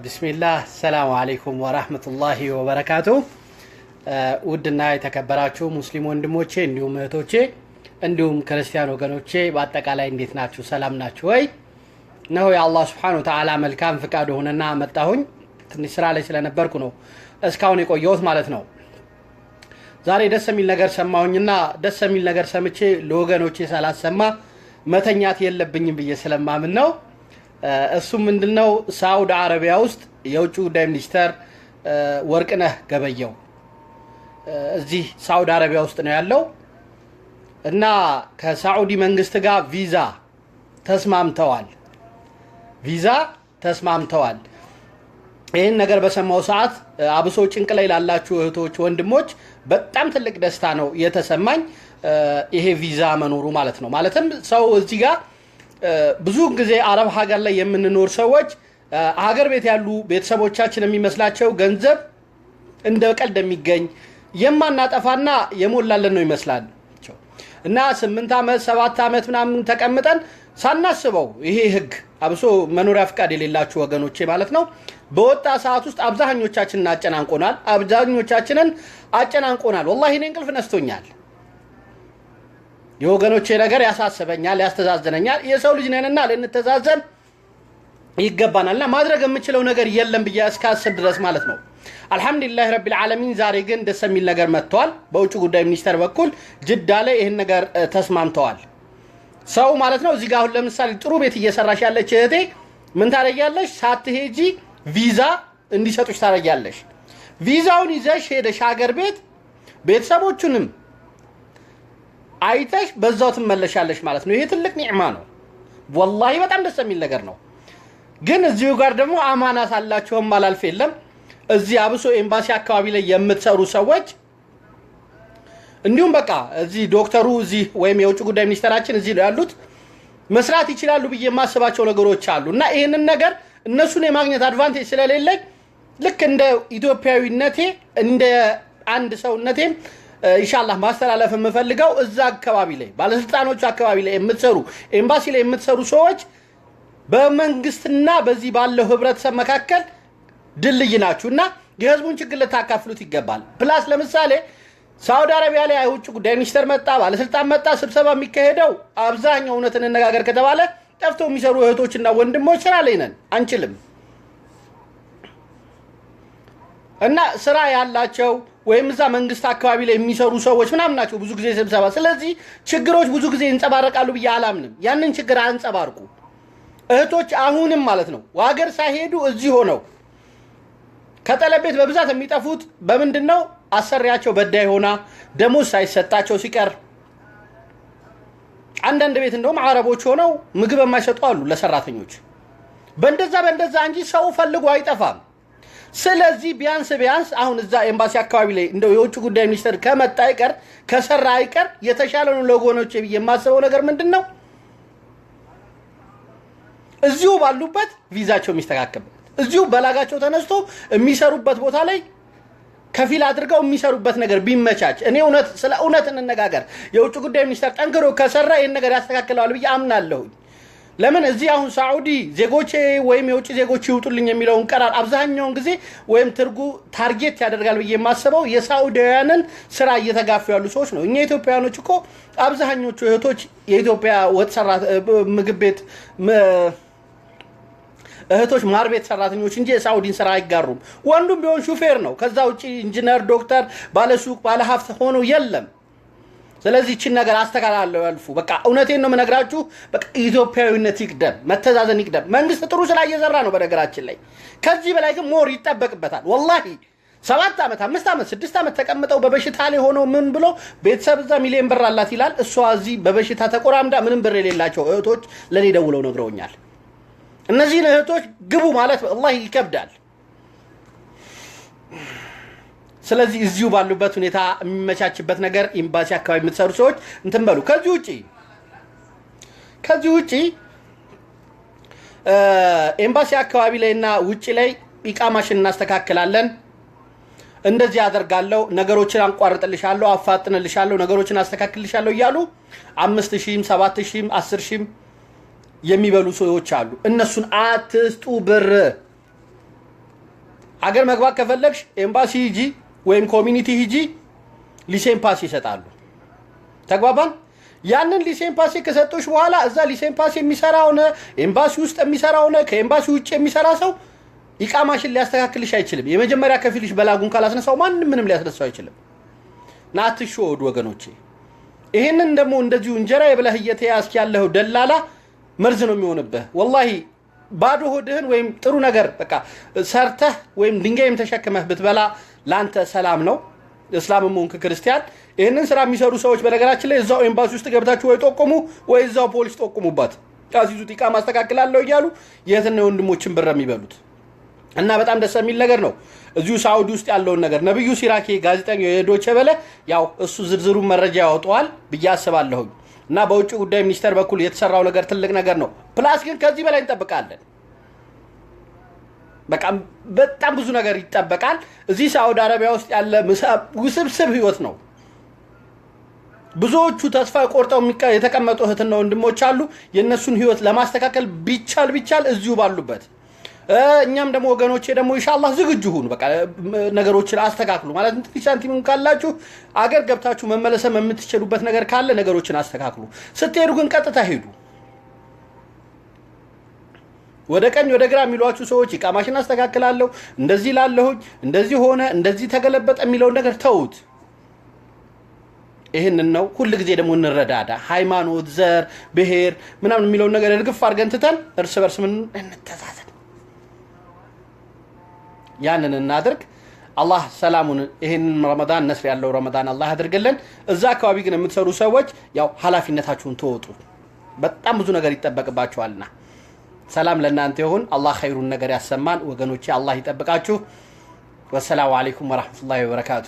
ቢስሚላህ፣ ሰላሙ አለይኩም ወራህመቱላሂ ወበረካቱ። ውድና የተከበራችሁ ሙስሊም ወንድሞቼ እንዲሁም እህቶቼ እንዲሁም ክርስቲያን ወገኖቼ በአጠቃላይ እንዴት ናችሁ? ሰላም ናችሁ ወይ? እነሆ የአላህ ስብሐነሁ ወተዓላ መልካም ፍቃድ ሆነና መጣሁኝ። ትንሽ ስራ ላይ ስለነበርኩ ነው እስካሁን የቆየሁት ማለት ነው። ዛሬ ደስ የሚል ነገር ሰማሁኝና ደስ የሚል ነገር ሰምቼ ለወገኖቼ ሳላሰማ መተኛት የለብኝም ብዬ ስለማምን ነው። እሱም ምንድነው? ሳዑዲ አረቢያ ውስጥ የውጭ ጉዳይ ሚኒስተር ወርቅነህ ገበየው እዚህ ሳዑዲ አረቢያ ውስጥ ነው ያለው እና ከሳዑዲ መንግስት ጋር ቪዛ ተስማምተዋል። ቪዛ ተስማምተዋል። ይህን ነገር በሰማው ሰዓት አብሶ ጭንቅ ላይ ላላችሁ እህቶች፣ ወንድሞች በጣም ትልቅ ደስታ ነው የተሰማኝ ይሄ ቪዛ መኖሩ ማለት ነው። ማለትም ሰው እዚህ ጋር ብዙ ጊዜ አረብ ሀገር ላይ የምንኖር ሰዎች ሀገር ቤት ያሉ ቤተሰቦቻችን የሚመስላቸው ገንዘብ እንደ ቀልድ የሚገኝ የማናጠፋና የሞላለን ነው ይመስላል እና 8 ዓመት 7 ዓመት ምናምን ተቀምጠን ሳናስበው ይሄ ህግ አብሶ መኖሪያ ፍቃድ የሌላችሁ ወገኖቼ ማለት ነው በወጣ ሰዓት ውስጥ አብዛኞቻችንን አጨናንቆናል። አብዛኞቻችንን አጨናንቆናል። ወላሂ እኔ እንቅልፍ ነስቶኛል። የወገኖቼ ነገር ያሳስበኛል፣ ያስተዛዝነኛል። የሰው ልጅ ነንና ልንተዛዘን ይገባናልና ማድረግ የምችለው ነገር የለም ብዬ እስካስብ ድረስ ማለት ነው። አልሐምዱሊላህ ረቢል ዓለሚን። ዛሬ ግን ደስ የሚል ነገር መጥቷል። በውጭ ጉዳይ ሚኒስቴር በኩል ጅዳ ላይ ይህን ነገር ተስማምተዋል። ሰው ማለት ነው እዚህ ጋር አሁን ለምሳሌ ጥሩ ቤት እየሰራሽ ያለች እህቴ ምን ታደርጊያለሽ? ሳትሄጂ ቪዛ እንዲሰጡሽ ታደርጊያለሽ። ቪዛውን ይዘሽ ሄደሽ ሀገር ቤት ቤተሰቦቹንም አይተሽ በዛው ትመለሻለሽ ማለት ነው። ይሄ ትልቅ ኒዕማ ነው። ወላሂ በጣም ደስ የሚል ነገር ነው። ግን እዚሁ ጋር ደግሞ አማና ሳላችሁም አላልፍ የለም። እዚህ አብሶ ኤምባሲ አካባቢ ላይ የምትሰሩ ሰዎች እንዲሁም በቃ እዚህ ዶክተሩ እዚህ ወይም የውጭ ጉዳይ ሚኒስተራችን እዚህ ነው ያሉት መስራት ይችላሉ ብዬ የማስባቸው ነገሮች አሉ እና ይህንን ነገር እነሱን የማግኘት advantage ስለሌለኝ ልክ እንደ ኢትዮጵያዊነቴ እንደ አንድ ሰውነቴም ኢንሻአላህ ማስተላለፍ የምፈልገው እዛ አካባቢ ላይ ባለስልጣኖቹ አካባቢ ላይ የምትሰሩ ኤምባሲ ላይ የምትሰሩ ሰዎች በመንግስትና በዚህ ባለው ህብረተሰብ መካከል ድልድይ ናችሁ እና የህዝቡን ችግር ልታካፍሉት ይገባል። Plus ለምሳሌ ሳውዲ አረቢያ ላይ የውጭ ጉዳይ ሚኒስተር መጣ፣ ባለስልጣን መጣ፣ ስብሰባ የሚካሄደው አብዛኛው እውነት እንነጋገር ከተባለ ጠፍተው የሚሰሩ እህቶችና ወንድሞች ስራ ላይ ነን፣ አንችልም። እና ስራ ያላቸው ወይም እዛ መንግስት አካባቢ ላይ የሚሰሩ ሰዎች ምናምን ናቸው ብዙ ጊዜ ስብሰባ። ስለዚህ ችግሮች ብዙ ጊዜ ይንጸባረቃሉ ብዬ አላምንም። ያንን ችግር አንጸባርቁ እህቶች፣ አሁንም ማለት ነው ሀገር ሳይሄዱ እዚህ ሆነው ከጠለብ ቤት በብዛት የሚጠፉት በምንድን ነው? አሰሪያቸው በዳይ ሆና ደሞዝ ሳይሰጣቸው ሲቀር፣ አንዳንድ ቤት እንደውም አረቦች ሆነው ምግብ የማይሰጡ አሉ ለሰራተኞች። በእንደዛ በእንደዛ እንጂ ሰው ፈልጎ አይጠፋም። ስለዚህ ቢያንስ ቢያንስ አሁን እዛ ኤምባሲ አካባቢ ላይ እንደው የውጭ ጉዳይ ሚኒስተር ከመጣ አይቀር ከሰራ አይቀር የተሻለ ነው ለወገኖቼ ብዬ የማስበው ነገር ምንድን ነው? እዚሁ ባሉበት ቪዛቸው የሚስተካከልበት እዚሁ በላጋቸው ተነስቶ የሚሰሩበት ቦታ ላይ ከፊል አድርገው የሚሰሩበት ነገር ቢመቻች። እኔ እውነት ስለ እውነት እንነጋገር፣ የውጭ ጉዳይ ሚኒስተር ጠንክሮ ከሰራ ይህን ነገር ያስተካክለዋል ብዬ አምናለሁኝ። ለምን እዚህ አሁን ሳዑዲ ዜጎቼ ወይም የውጭ ዜጎች ይውጡልኝ የሚለውን ቀራር አብዛኛውን ጊዜ ወይም ትርጉ target ያደርጋል ብዬ የማስበው የሳዑዲውያንን ስራ እየተጋፉ ያሉ ሰዎች ነው። እኛ ኢትዮጵያውያኖች እኮ አብዛኞቹ እህቶች የኢትዮጵያ ወጥ ሰራ ምግብ ቤት እህቶች ማር ቤት ሰራተኞች እንጂ የሳዑዲን ስራ አይጋሩም። ወንዱም ቢሆን ሹፌር ነው። ከዛ ውጭ ኢንጂነር፣ ዶክተር፣ ባለሱቅ፣ ባለሀብት ሆኖ የለም። ስለዚህ ይችን ነገር አስተካክላለሁ ያልፉ። በቃ እውነቴን ነው የምነግራችሁ። በቃ ኢትዮጵያዊነት ይቅደም፣ መተዛዘን ይቅደም። መንግስት ጥሩ ስራ እየሰራ ነው በነገራችን ላይ። ከዚህ በላይ ግን more ይጠበቅበታል። ወላሂ 7 ዓመት 5 ዓመት 6 ዓመት ተቀምጠው በበሽታ ላይ ሆነው ምን ብሎ ቤተሰብ እዛ ሚሊዮን ብር አላት ይላል። እሷ እዚህ በበሽታ ተቆራምዳ ምንም ብር የሌላቸው እህቶች ለእኔ ደውለው ነግረውኛል። እነዚህን እህቶች ግቡ ማለት ወላሂ ይከብዳል። ስለዚህ እዚሁ ባሉበት ሁኔታ የሚመቻችበት ነገር ኤምባሲ አካባቢ የምትሰሩ ሰዎች እንትን በሉ። ከዚህ ውጪ ኤምባሲ አካባቢ ላይና ውጪ ላይ ኢቃማሽን እናስተካክላለን፣ እንደዚህ አደርጋለሁ፣ ነገሮችን አንቋርጥልሻለሁ፣ አፋጥንልሻለሁ፣ ነገሮችን አስተካክልልሻለሁ እያሉ 5,000ም 7,000ም 10,000ም የሚበሉ ሰዎች አሉ። እነሱን አትስጡ ብር። አገር መግባት ከፈለግሽ ኤምባሲ ሂጂ ወይም community ሂጂ፣ ሊሴን ፓሴ ይሰጣሉ። ተግባባን? ያንን ሊሴን ፓሴ ከሰጡሽ በኋላ እዛ ሊሴን ፓሴ የሚሰራ ሆነ፣ ኤምባሲ ውስጥ የሚሰራ ሆነ፣ ከኤምባሲ ውጭ የሚሰራ ሰው ኢቃማሽን ሊያስተካክልሽ አይችልም። የመጀመሪያ ከፊልሽ በላጉን ካላስነሳው ማንም ምንም ሊያስነሳው አይችልም። እና አትሸወዱ ወገኖቼ። ይሄንን ደግሞ እንደዚሁ እንጀራ የብለህ እየተያዝክ ያለኸው ደላላ መርዝ ነው የሚሆንብህ። ወላሂ ባዶ ሆድህን ወይም ጥሩ ነገር በቃ ሰርተህ ወይም ድንጋይም ተሸክመህ ብትበላ ለአንተ ሰላም ነው። እስላምም ሆንክ ክርስቲያን ይህንን ስራ የሚሰሩ ሰዎች በነገራችን ላይ እዛው ኤምባሲ ውስጥ ገብታችሁ ወይ ጠቁሙ ወይ እዛው ፖሊስ ጠቁሙባት። አስይዙት። ኢቃማ አስተካክላለሁ እያሉ የእህትና የወንድሞችን ብር የሚበሉት እና በጣም ደስ የሚል ነገር ነው። እዚሁ ሳዑዲ ውስጥ ያለውን ነገር ነብዩ ሲራኬ ጋዜጠኛው የዶቼ ቬለ ያው እሱ ዝርዝሩን መረጃ ያወጣዋል ብዬ አስባለሁኝ። እና በውጭ ጉዳይ ሚኒስቴር በኩል የተሰራው ነገር ትልቅ ነገር ነው። Plus ግን ከዚህ በላይ እንጠብቃለን። በቃ በጣም ብዙ ነገር ይጠበቃል። እዚህ ሳዑዲ አረቢያ ውስጥ ያለ ውስብስብ ህይወት ነው። ብዙዎቹ ተስፋ ቆርጠው የተቀመጡ እህትና ወንድሞች አሉ። የእነሱን ህይወት ለማስተካከል ቢቻል ቢቻል እዚሁ ባሉበት እኛም ደግሞ ወገኖቼ ደግሞ ኢንሻአላህ ዝግጁ ሁኑ። በቃ ነገሮችን አስተካክሉ። ማለት ትንሽ ሳንቲምም ካላችሁ አገር ገብታችሁ መመለሰም የምትችሉበት ነገር ካለ ነገሮችን አስተካክሉ። ስትሄዱ ግን ቀጥታ ሄዱ። ወደ ቀኝ ወደ ግራ የሚሏችሁ ሰዎች ኢቃማሽን አስተካክላለሁ፣ እንደዚህ ላለሁኝ፣ እንደዚህ ሆነ፣ እንደዚህ ተገለበጠ የሚለውን ነገር ተዉት። ይህንን ነው። ሁል ጊዜ ደግሞ እንረዳዳ። ሃይማኖት፣ ዘር፣ ብሔር ምናምን የሚለውን ነገር እርግፍ አድርገን ትተን እርስ በርስ ምን እንተዛዘን፣ ያንን እናድርግ። አላህ ሰላሙን ይህንን ረመዳን ነስር ያለው ረመዳን አላህ ያድርግልን። እዛ አካባቢ ግን የምትሰሩ ሰዎች ያው ኃላፊነታችሁን ተወጡ። በጣም ብዙ ነገር ይጠበቅባችኋልና ሰላም ለእናንተ ይሁን። አላህ ኸይሩን ነገር ያሰማን ወገኖቼ፣ አላህ ይጠብቃችሁ። ወሰላሙ አለይኩም ወራህመቱላሂ ወበረካቱ።